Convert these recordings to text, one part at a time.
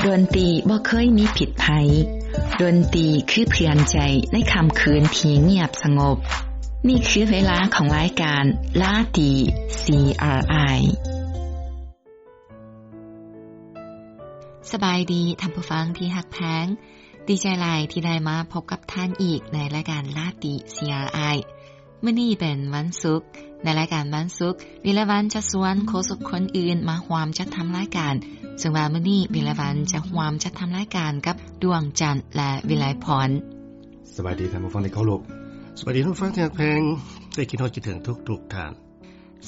ດົນຕີບໍ່ເຄີຍມີພິດໄພ. ດົນຕີຄືເພື່ອນໃຈໃນຄ່ຳຄືນທີ່ງຽບສະຫງົບ. ນີ້ຄືເວລາຂອງລາຍການລາຕີ ຊີ ອາ ໄອ. ສະບາຍດີທ່ານຜູ້ຟັງທີ່ຮັກແພງ. ດີໃຈຫຼາຍທີ່ໄດ້ມາພົບກັບທ່ານອີກໃນລາຍການລາຕີ ຊີ ອາ ໄອ. ມື້ນີ້ເປັນວັນສຸກ. ໃນລາຍການວັນສຸກ, ວິລະວັນຈະຊວນໂຄສົກຄົນອື່ນມາຮ່ວມຈັດທຳລາຍການ, ເຊິ່ງວ່າມື້ນີ້ວິລະວັນຈະຮ່ວມຈັດທຳລາຍການກັບດວງຈັນ ແລະ ວິໄລພອນ. ສະບາຍດີທ່ານຜູ້ຟັງທີ່ເຄົາລົບ. ສະບາຍດີທ່ານຜູ້ຟັງທີ່ຮັກແພງ, ໄດ້ຄິດຮອດຄິດເຖິງທຸກໆທ່ານ.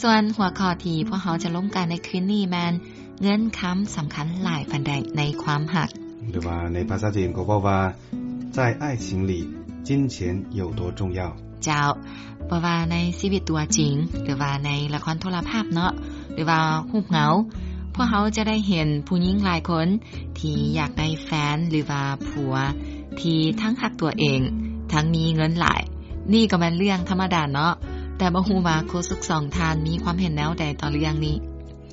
ສ່ວນຫົວຂໍ້ທີ່ພວກເຮົາຈະລົມກັນໃນຄືນນີ້ແມ່ນ ເງິນຄຳສຳຄັນຫຼາຍປານໃດໃນຄວາມຮັກ? ຫຼືວ່າໃນພາສາຈີນກໍເວົ້າວ່າ 在爱情里，金钱有多重要。 ເຈົ້າ, ບໍ່ວ່າໃນຊີວິດຕົວຈິງ ຫຼືວ່າໃນລະຄອນໂທລະພາບເນາະ ຫຼືວ່າຮູບເງົາ, ພວກເຮົາຈະໄດ້ເຫັນຜູ້ຍິງຫຼາຍຄົນທີ່ຢາກໄດ້ແຟນ ຫຼືວ່າຜົວທີ່ທັງຮັກຕົວເອງ ທັງມີເງິນຫຼາຍ. ນີ້ກໍແມ່ນເລື່ອງທຳມະດາເນາະ, ແຕ່ບໍ່ຮູ້ວ່າໂຄສົກສອງທ່ານມີຄວາມເຫັນແນວໃດຕໍ່ເລື່ອງນີ້?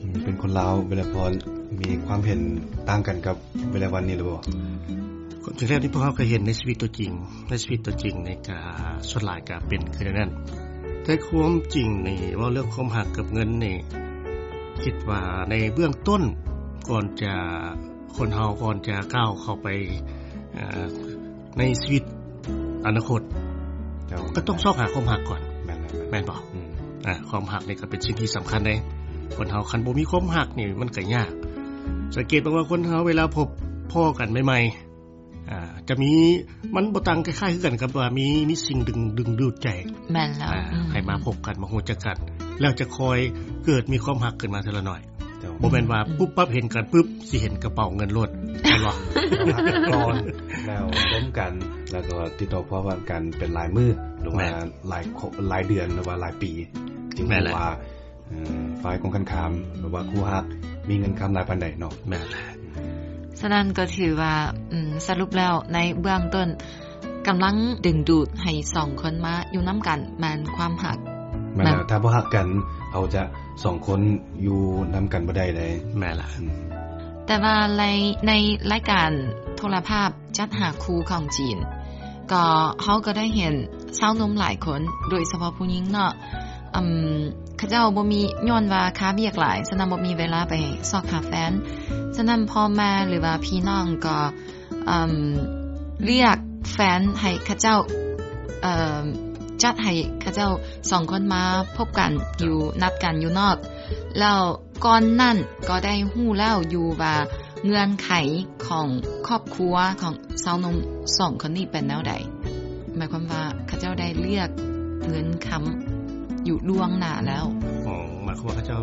ອືມ ເປັນຄົນລາວ ວິໄລພອນ ມີຄວາມເຫັນຕ່າງກັນກັບວິໄລວັນນີ້ຫຼືບໍ່? ຄວາມຈິງແລ້ວນີ້ພວກເຮົາກໍເຫັນໃນຊີວິດຕົວຈິງ, ໃນຊີວິດຕົວຈິງນີ້ກໍສ່ວນຫຼາຍກໍເປັນຄືແນວນັ້ນ. ແຕ່ຄວາມຈິງນີ້ ເວົ້າເລື່ອງຄວາມຮັກກັບເງິນນີ້ ຄິດວ່າໃນເບື້ອງຕົ້ນ ກ່ອນຈະ ຄົນເຮົາກ່ອນຈະກ້າວເຂົ້າໄປ ເອີ ໃນຊີວິດອະນາຄົດ ເຈົ້າ ກໍຕ້ອງຊອກຫາຄວາມຮັກກ່ອນ. ແມ່ນແລ້ວ ແມ່ນບໍ່? ອືມ ອາ ຄວາມຮັກນີ້ກໍເປັນສິ່ງທີ່ສຳຄັນເດ້. ຄົນເຮົາຄັນບໍ່ມີຄວາມຮັກນີ້ມັນກໍຍາກ. ສັງເກດເບິ່ງວ່າຄົນເຮົາເວລາພົບພໍ້ກັນໃໝ່ໆ ອາ ຈະມີ ມັນບໍ່ຕ່າງ ຄ້າຍໆຄືກັນກັບວ່າມີ ມີສິ່ງດຶງ ດຶງດູດໃຈ. ແມ່ນແລ້ວ ອາ ອືມ ໃຫ້ມາພົບກັນ ມາຮູ້ຈັກກັນ ແລ້ວຈະຄ່ອຍເກີດມີຄວາມຮັກຂຶ້ນມາເທື່ອລະໜ້ອຍ. ເຈົ້າ ບໍ່ແມ່ນວ່າປຸບປັບເຫັນກັນປຶບ ຊິເຫັນກະເປົາເງິນໂລດ ແມ່ນບໍ່? ຮັກກັນກ່ອນ ແລ້ວລົມກັນ ແລ້ວກໍຕິດຕໍ່ພົວພັນກັນເປັນຫຼາຍມື້ ຫຼືວ່າ ແມ່ນ ຫຼາຍ ຫຼາຍເດືອນ ຫຼືວ່າຫຼາຍປີ ຈຶ່ງ ແມ່ນແຫຼະ ຮູ້ວ່າ ເອີ ຝ່າຍກົງກັນຂ້າມ ຫຼືວ່າຄູ່ຮັກ ມີເງິນຄຳຫຼາຍປານໃດເນາະ. ແມ່ນແຫຼະ. ສະນັ້ນກໍຖືວ່າ ອືມ ສະຫຼຸບແລ້ວໃນເບື້ອງຕົ້ນ ກຳລັງດຶງດູດໃຫ້ສອງຄົນມາຢູ່ນຳກັນ ແມ່ນຄວາມຮັກ. ແມ່ນແລ້ວ ແມ່ນ ຖ້າບໍ່ຮັກກັນ ເຮົາຈະສອງຄົນຢູ່ນຳກັນບໍ່ໄດ້ເດ້. ແມ່ນລະ. ອືມ ແຕ່ວ່າໃນ ໃນລາຍການໂທລະພາບຈັດຫາຄູ່ຂອງຈີນ ກໍ ເຮົາກໍໄດ້ເຫັນຊາວໜຸ່ມຫຼາຍຄົນ ໂດຍສະເພາະຜູ້ຍິງເນາະ ອືມ ເຂົາເຈົ້າບໍ່ມີ ຍ້ອນວ່າຄາວຽກຫຼາຍ ສະນັ້ນບໍ່ມີເວລາໄປຊອກຫາແຟນ. ສະນັ້ນພໍ່ແມ່ ຫຼືວ່າພີ່ນ້ອງກໍ ເອີ່ມ ເລືອກແຟນໃຫ້ເຂົາເຈົ້າ ເອີ່ມ ຈັດໃຫ້ເຂົາເຈົ້າສອງຄົນມາພົບກັນຢູ່ ນັດກັນຢູ່ນອກ ແລ້ວກ່ອນນັ້ນກໍໄດ້ຮູ້ແລ້ວຢູ່ວ່າເງື່ອນໄຂຂອງຄອບຄົວຂອງຊາວໜຸ່ມສອງຄົນນີ້ເປັນແນວໃດ. ໝາຍຄວາມວ່າເຂົາເຈົ້າໄດ້ເລືອກເງິນຄຳຢູ່ລ່ວງໜ້າແລ້ວ. ອໍ ໝາຍຄວາມວ່າເຂົາເຈົ້າ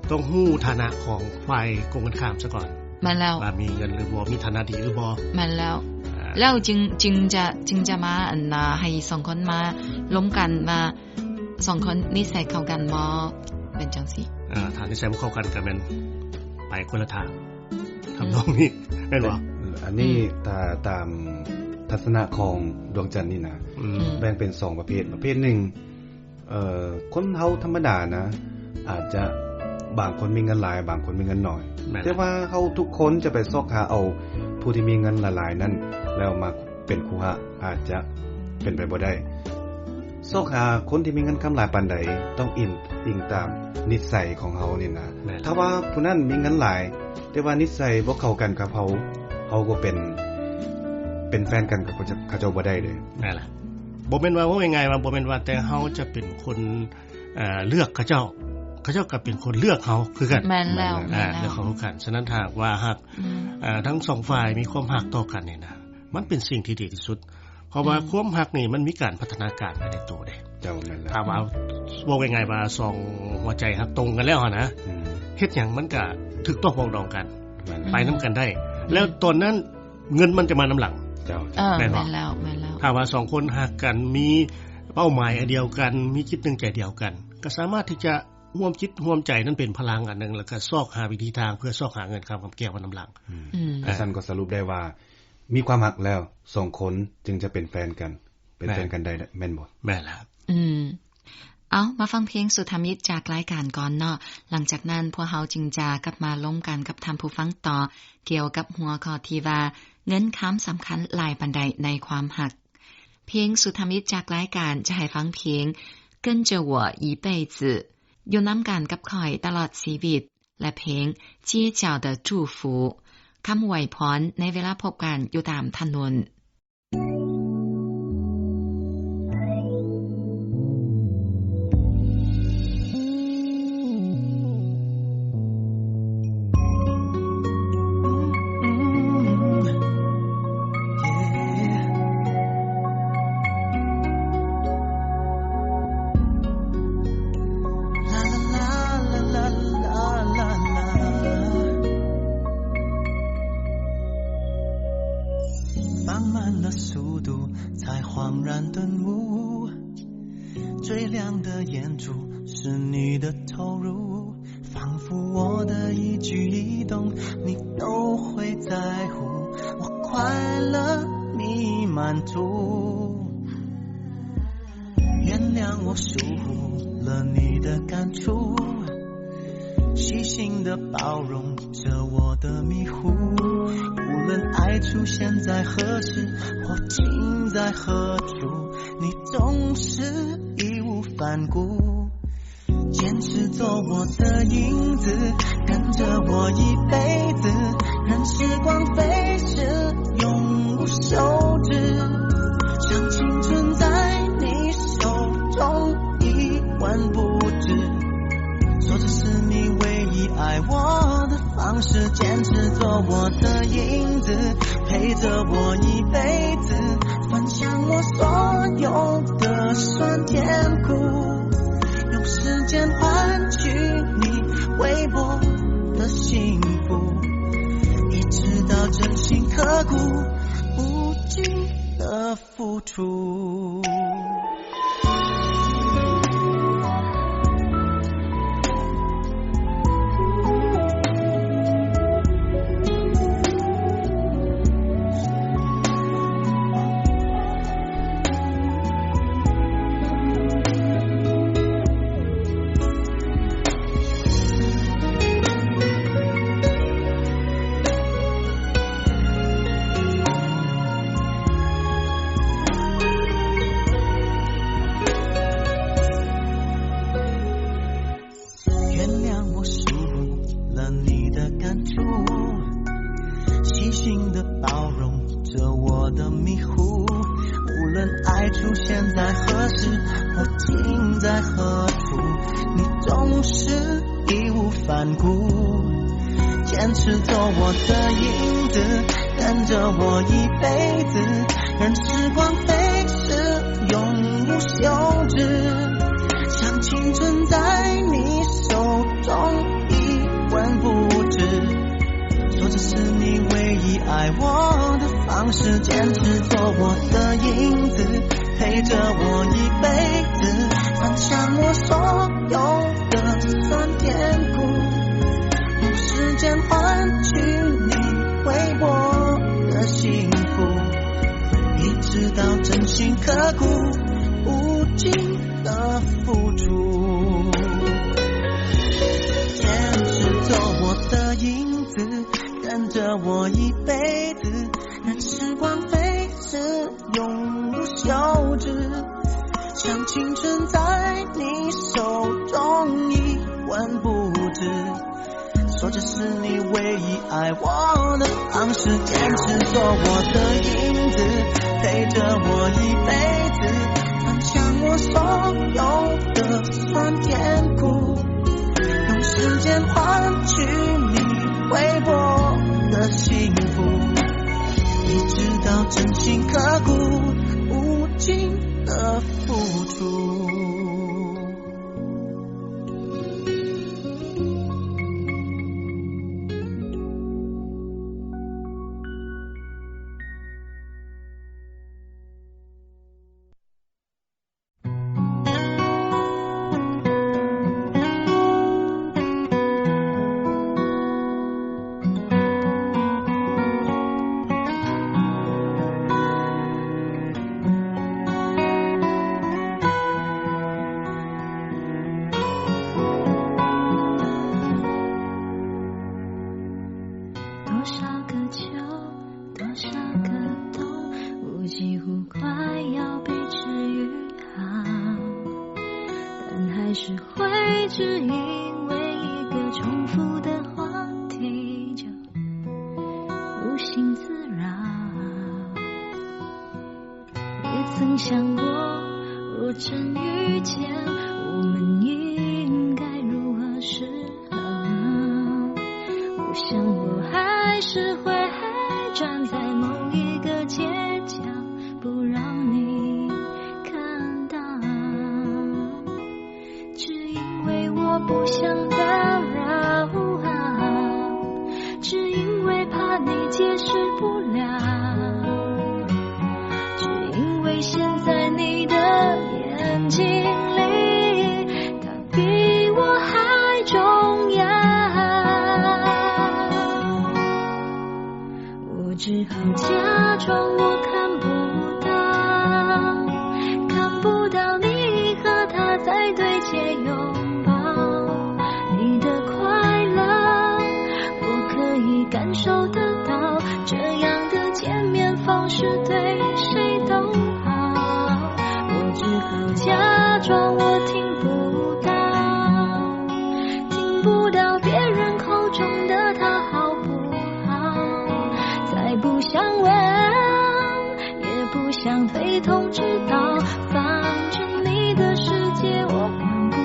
ຕ້ອງຮູ້ຖານະຂອງຝ່າຍກົງກັນຂ້າມຊະກ່ອນ. ແມ່ນແລ້ວ. ວ່າມີເງິນຫຼືບໍ່ ມີຖານະດີຫຼືບໍ່. ແມ່ນແລ້ວ. ອາ ແລ້ວຈຶ່ງ ຈຶ່ງຈະ ຈຶ່ງຈະມາ ອັນນາ ໃຫ້ສອງຄົນມາລົມກັນວ່າສອງຄົນນິໄສເຂົ້າກັນບໍ່ ເປັນຈັ່ງຊີ້. ອາ ຖ້ານິໄສບໍ່ເຂົ້າກັນກໍແມ່ນໄປຄົນລະທາງ ອືມ ທຳນອງນີ້ ແມ່ນບໍ່? ເອີ ອັນນີ້ ອືມ ຖ້າຕາມທັດສະນະຂອງດວງຈັນນີ້ນະ ອືມ ອືມ ແບ່ງເປັນສອງປະເພດ. ປະເພດໜຶ່ງ ເອີ ຄົນເຮົາທຳມະດານະ ອາດຈະບາງຄົນມີເງິນຫຼາຍ ບາງຄົນມີເງິນໜ້ອຍ. ແມ່ນ. ແຕ່ວ່າເຮົາທຸກຄົນຈະໄປຊອກຫາເອົາຜູ້ທີ່ມີເງິນຫຼາຍໆນັ້ນ ແລ້ວມາເປັນຄູ່ຮັກ ອາດຈະເປັນໄປບໍ່ໄດ້. ຊອກຫາຄົນທີ່ມີເງິນຄຳຫຼາຍປານໃດ ຕ້ອງອີງ ອີງຕາມນິໄສຂອງເຮົານີ້ນະ. ແມ່ນ. ຖ້າວ່າຜູ້ນັ້ນມີເງິນຫຼາຍ ແຕ່ວ່ານິໄສບໍ່ເຂົ້າກັນກັບເຮົາ ເຮົາກໍເປັນ ເປັນແຟນກັນກັບເຂົາເຈົ້າ ເຂົາເຈົ້າບໍ່ໄດ້ເດ້. ແມ່ນລະ. ບໍ່ແມ່ນວ່າ ເວົ້າງ່າຍໆວ່າ ບໍ່ແມ່ນວ່າແຕ່ເຮົາຈະເປັນຄົນ ເອີ ເລືອກເຂົາເຈົ້າ ເຂົາເຈົ້າກໍເປັນຄົນເລືອກເຮົາຄືກັນ. ແມ່ນແລ້ວ. ແມ່ນແລ້ວ. ອາ ເລືອກເຮົາຄືກັນ. ສະນັ້ນຖ້າຫາກວ່າຫາກ ອືມ ເອີ ທັງສອງຝ່າຍມີຄວາມຮັກຕໍ່ກັນນີ້ນະ ມັນເປັນສິ່ງທີ່ດີທີ່ສຸດ ເພາະວ່າ ອືມ ຄວາມຮັກນີ້ມັນມີການພັດທະນາການໄປໃນໂຕເດ້. ເຈົ້າ ແມ່ນແລ້ວ. ຖ້າວ່າ ອືມ ເວົ້າງ່າຍໆວ່າສອງຫົວໃຈຮັກຕົງກັນແລ້ວຫັ້ນນະ ອືມ ເຮັດຫຍັງມັນກະຖືກຕ້ອງປອງດອງກັນ. ແມ່ນ. ໄປນຳກັນໄດ້. ແມ່ນ. ແລ້ວຕອນນັ້ນເງິນມັນຈະມານຳຫຼັງ. ເຈົ້າ. ເອີ ແມ່ນບໍ່? ແມ່ນແລ້ວ ແມ່ນແລ້ວ. ຖ້າວ່າສອງຄົນຮັກກັນ ມີເປົ້າໝາຍອັນດຽວກັນ ມີຈິດໜຶ່ງໃຈດຽວກັນ ກໍສາມາດທີ່ຈະຮ່ວມຈິດຮ່ວມໃຈນັ້ນເປັນພະລັງອັນໜຶ່ງ ແລ້ວກໍຊອກຫາວິທີທາງເພື່ອຊອກຫາເງິນຄຳກຳແກ້ວມານຳຫຼັງ. ອືມ. ອືມ. ແລ້ວຊັ້ນກໍສະຫຼຸບໄດ້ວ່າ ມີຄວາມຮັກແລ້ວ ສອງຄົນຈຶ່ງຈະເປັນແຟນກັນ ເປັນແຟນກັນໄດ້ ແມ່ນບໍ່? ແມ່ນລະ. ອືມ. ເອົາ ມາຟັງເພງສຸດທຳອິດຈາກລາຍການກ່ອນເນາະ. ຫຼັງຈາກນັ້ນພວກເຮົາຈຶ່ງຈະກັບມາລົມກັນກັບທ່ານຜູ້ຟັງຕໍ່ ກ່ຽວກັບຫົວຂໍ້ທີ່ວ່າ ເງິນຄຳສຳຄັນຫຼາຍປານໃດໃນຄວາມຮັກ. ເພງສຸດທຳອິດຈາກລາຍການຈະໃຫ້ຟັງເພງ 跟着我一辈子 ຢູ່ນຳກັນກັບຂ້ອຍຕະຫຼອດຊີວິດ ແລະ ເພງ 街角的祝福 ຄຳອວຍພອນໃນເວລາພົບກັນຢູ່ຕາມຖະໜົນ. 放慢了速度，才恍然顿悟，最亮的眼珠是你的投入，仿佛我的一举一动，你都会在乎，我快乐弥漫出。 原谅我疏忽了你的感触，细心的包容着我的迷糊。无论爱出现在何时，或停在何处，你总是义无反顾。 坚持做我的影子，跟着我一辈子，任时光飞逝，永无休止。像青春在你手中一文不值，说这是你唯一爱我的方式。坚持做我的影子，陪着我一辈子， 分享我所有的酸甜苦，用时间换取你微薄的幸福，一直到真心刻骨，无尽的付出。 原谅我疏忽了你的感触，细心的包容着我的迷糊。无论爱出现在何时，或停在何处，你总是义无反顾。坚持做我的影子，跟着我一辈子，任时光飞逝，永无休止。 像青春在你手中一文不值，说这是你唯一爱我的方式。坚持做我的影子，陪着我一辈子，分享我所有的酸甜苦，用时间换取你微薄的幸福，一直到真心刻骨，无尽 的付出。坚持做我的影子，跟着我一辈子，任时光飞逝，永无休止。像青春在你手中一文不值， 说这是你唯一爱我的方式。坚持做我的影子，陪着我一辈子，分享我所有的酸甜苦，用时间换取你微薄的幸福，一直到真心刻骨，无尽的付出。 Thank you. 只因为一个重复的话题就无心自扰。也曾想过，若真遇见，我们应该如何是好呢？我想我还是会站在某一个街角，不让你看到。 只因为我不想打扰，只因为怕你解释不了，只因为现在你的眼睛里，他比我还重要。我只好假装我看不到，看不到你和他在对街拥抱。你的快乐，我可以感受得到，这样的见面方式对谁都好。我只好假装我听不到，听不到别人口中的他好不好，再不想问，也不想被通知到，反正你的世界我管不了。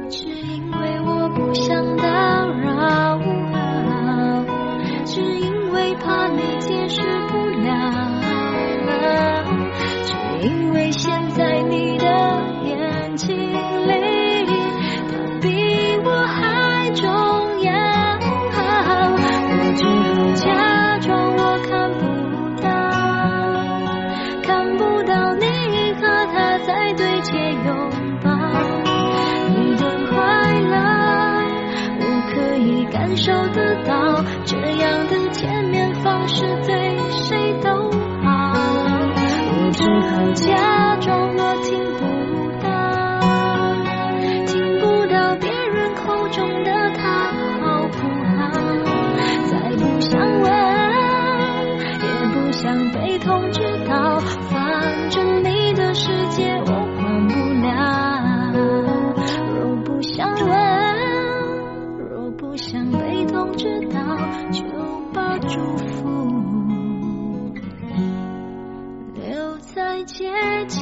只因为我不想打扰，只因为怕你解释不了，只因为现在你的眼睛里，他比我还重要。我只好假装我看不到，看不到你和他在对街拥抱。你的快乐，我可以感受得到，这样的见面方式对谁都好。我只好假装我听不到，听不到别人口中的他好不好，再不想问，也不想被通知到，反正你的世界我管不了。若不想问，若不想被通知到，就把祝福留在街角。